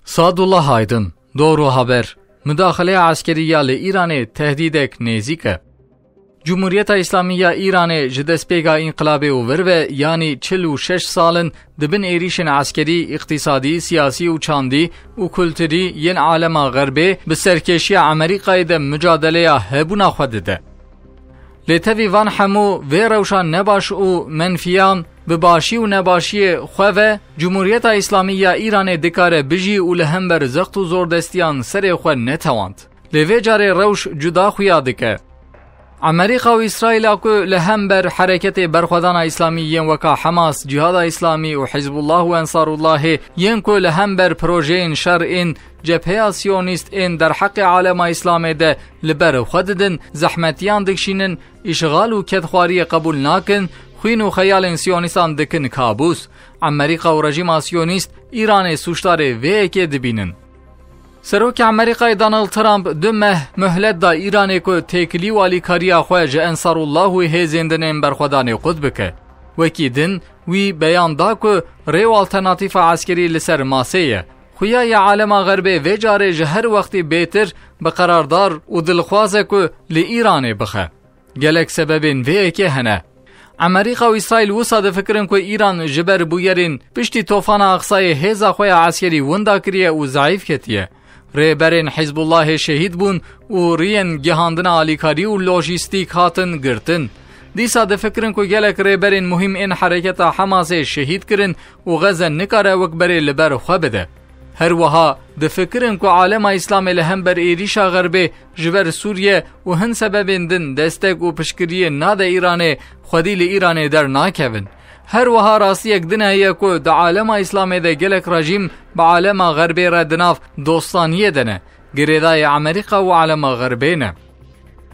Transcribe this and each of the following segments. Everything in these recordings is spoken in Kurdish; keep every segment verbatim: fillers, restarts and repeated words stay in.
Sadullah Aydın, Doğru Haber, Mudaxaleya eskerî ya li Îranê tehdîdek nêzîk e. Cumhuriyeta Îslamî ya Îranê ji destpêka înqilabê û vir ve, yanî çil û şeş sal in, di bin êrîşên eskerî, îqtîsadî, siyasî û çandî û kulturî yên alema Xerbê bi serkêşiya Amerîkayê de micadeleya hebûna xwe dide. Lê tevî van hemû vê rewşa nebaş û menfiyan, bi başî û nebaşiyê xwe ve, Cumhuriyeta Îslamî ya Îranê dikare bijî û li hember zext û zordestiyan serê xwe netewand. Lê vê carê rewş cuda xuya dike. Amerîka û Îsraîla ku li hember hereketê berxwedana Îslamî yên weka Hamas, Cihada Îslamî û Hizbullah û Ensarullahê yên ku li hember projeyên şer ên Cepheya Siyonîst ên derheqê alema Îslamê de li ber xwe didin, zehmetiyan dikişînin, îşxal û kedxwariyê qebûl nakin, xwîn û xeyalên Siyonîstan dikin kabûs. Amerîka û rejîma Siyonîst Îranê sûcdarê vê yekê dibînin. Serokê Amerîkayê Donald Trump du meh muhlet da Îranê ku têkilî û alîkariya xwe ji Ensarullah û hêzên din ên berxwedanê qut bike. Wekî din, wî beyan da ku rê û alternatîfa eskerî li ser masê ye. Xuya ya alema Xerbê vê carê ji her wextî bêtir bi qerardar û dilxwaz e ku li Îranê bixe. Gelek sebebên vê yekê hene. Amerîka û Îsraîl wisa difikirin ku Îran ji ber bûyerên piştî Tofana Aqsayê hêza xwe ya eskerî winda kiriye û zeîf ketiye. Rêberên Hizbullahê şehîd bûn û riyên gihandina alîkarî û lojîstîk hatin girtin. Dîsa difikirin ku gelek rêberên muhîm ên hereketa Hamasê şehîd kirin û Xeze nikare wek berê li ber xwe bide. Her wiha difikirin ku alema Îslamê li hember êrîşa Xerbê ji ber Sûriye û hin sebebên din destek û piştgiriyê nade Îranê, xwedî li Îranê dernakevin. Her wiha rastiyek din heye ku di alema Îslamê de gelek rejîm bi alema Xerbê re di nav dostaniyê de ne, girêdayê Amerîka û alema Xerbê ne.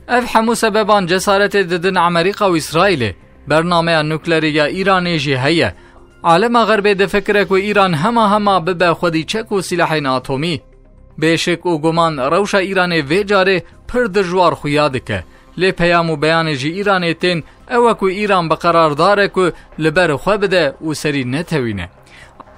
Ev hemû sebeban cesaretê didin Amerîka û Îsraîlê. Bernameya nuklerê ya Îranê jî heye. Alema Xerbê difikire ku Îran hema hema bibe xwedî çek û sîlehên atomî. Bêşik û guman rewşa Îranê vê carê pir dijwar xuya dike. Lê peyam û beyanê ji Îranê tên ew e ku Îran bi qerardar e ku li ber xwe bide û serî netewîne.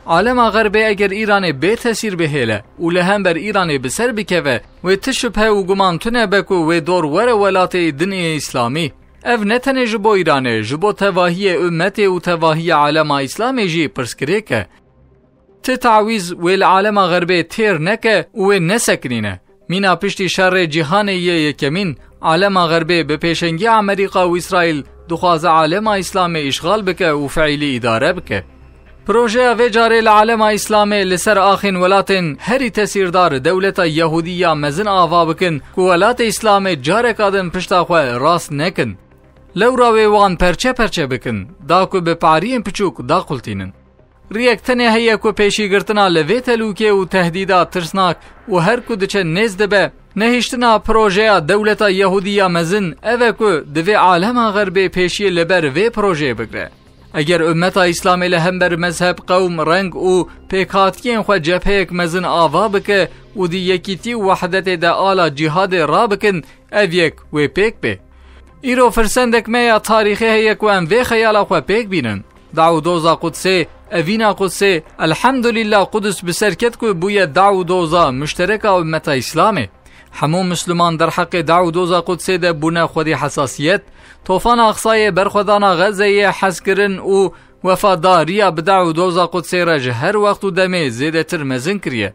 Alema Xerbê eger Îranê bê tesîr bihêle û li hember Îranê bi ser bikeve, wê ti şibhe û guman tune be ku wê dor were welatê din ê Îslamî. Ev ne tenê ji bo Îranê, ji bo tevahiyê ummetê û tevahiyê alema Îslamê jî pirsgirêk e. Ti tawîz wê li alema Xerbê têr neke û wê nesekinîne. Mîna piştî şerê cîhanê yê yekemîn, alema Xerbê bi pêşengî Amerîka û Îsraîl dixwaze alema Îslamê îşxal bike û fiîlî îdare bike. Projeya vê carê li alema Îslamê li ser axên welatên herî tesîrdar dewleta Yehûdî ya mezin ava bikin ku welatê Îslamê careka din pişta xwe rast nekin. Lewra wê wan perçe perçe bikin, da ku bi pariyên piçûk daqultînin. Riyek tenê heye ku pêşîgirtina li vê telûkê û tehdîda tirsnak û her ku diçe nêz dibe, nehiştina projeya dewleta Yehûdî ya mezin ev e ku divê alema Xerbê pêşiyê li ber vê projeyê bigre. Eger ummeta Îslamê li hember mezheb, qewm, reng û pêkhatiyên xwe cepheyek mezin ava bike û di yekîtî û wehdetê de ala cîhadê rabikin, ev yek wê pêk bê. Îro firsendek me ya tarîxê heye ku em vê xeyala xwe pêk bînin. Daw û doza Qudsê, evîna Qudsê, elhamdulillah Qudus bi ser ket ku bûye daw û doza muştereka ummeta Îslamê. Hemû Misliman derheqê daw û doza Qudsê de bûne xwedî hesasiyet, Tofana Aqsayê, berxwedana Xezeyê, hezkirin û wefadariya bi daw û doza Qudsê re ji her wext û demê zêdetir mezin kiriye.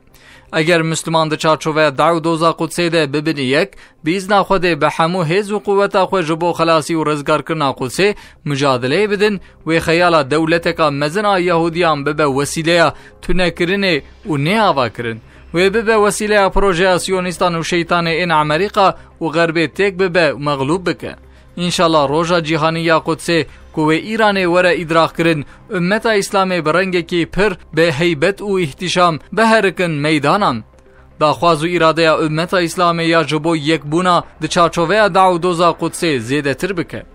Eger Misliman di çarçoveya daw û doza Qudsê de bibin yek, bi îzna Xwedê bi hemû hêz û quweta xwe ji bo xelasî û rizgarkirina Qudsê mucadeleyê bidin, wê xeyala dewleteka mezin a Yahûdiyan bibe wesîleya tunekirinê û nê avakirin. Wê bibe wesîleya projeya Siyonîstan û şeytanê ên Amerîka û Xerbê têk bibe û mexlûb bike. Înşallah roja cîhanî ya Qudsê ku wê Îranê were îdraqkirin, ummeta Îslamê bi rengekî pir bi heybet û îhtîşam biherikin meydanan. Daxwaz û îradeya ummeta Îslamê ya ji bo yekbûna di çarçoveya daw û doza Qudsê zêdetir bike.